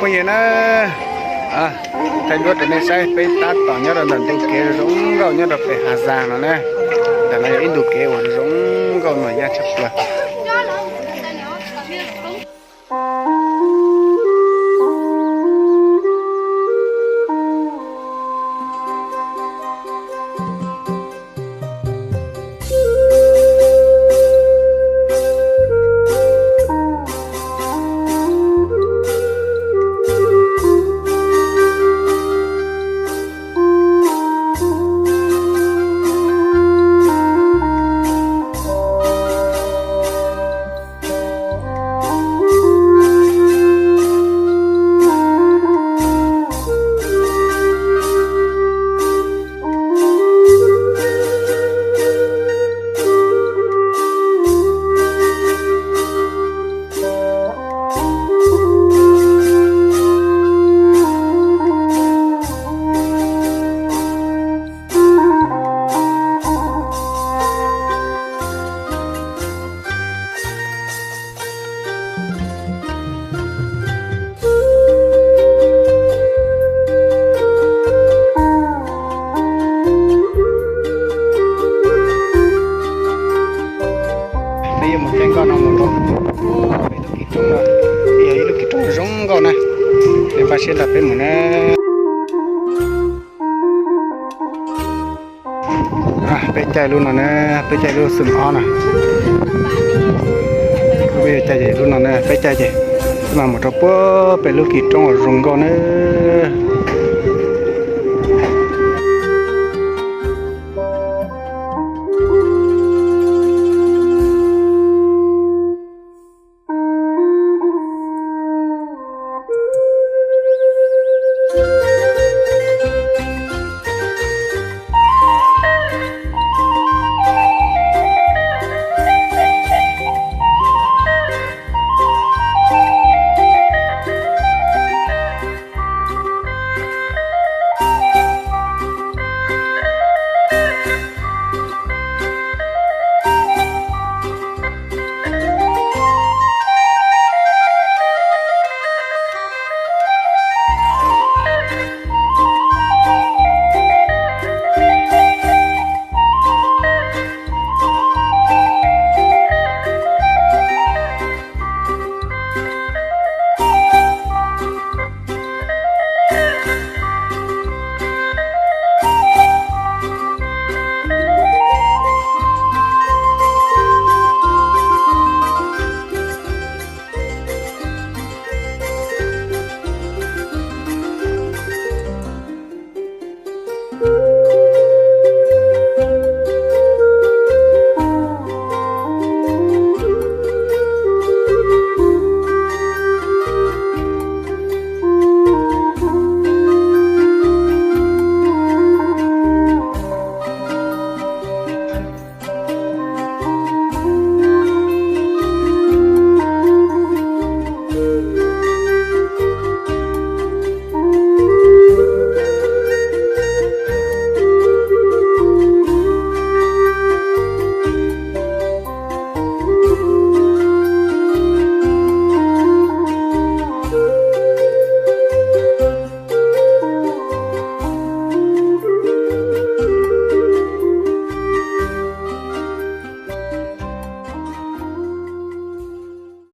Phooj ywg na, thaij duab rau nej saib, peb tab tom nyob rau ntawm ntu kev zoo nkauj nyob rau pem Hav Zaas no na. Ntawm no yog ib ntu kev uas zoo nkauj no yaj tshaj plaws. Peb yuav mus caij nkoj no mus rau pem lub kis roob no, yog ib lub kis roob zoo nkauj na. Peb npaj siab nrog peb mus na. Peb caij lub no na, peb caij lub xum ob na. Peb caij ces lub no na, peb caij ces peb mam mus rau puag pem lub kis roob uas zoo nkauj na.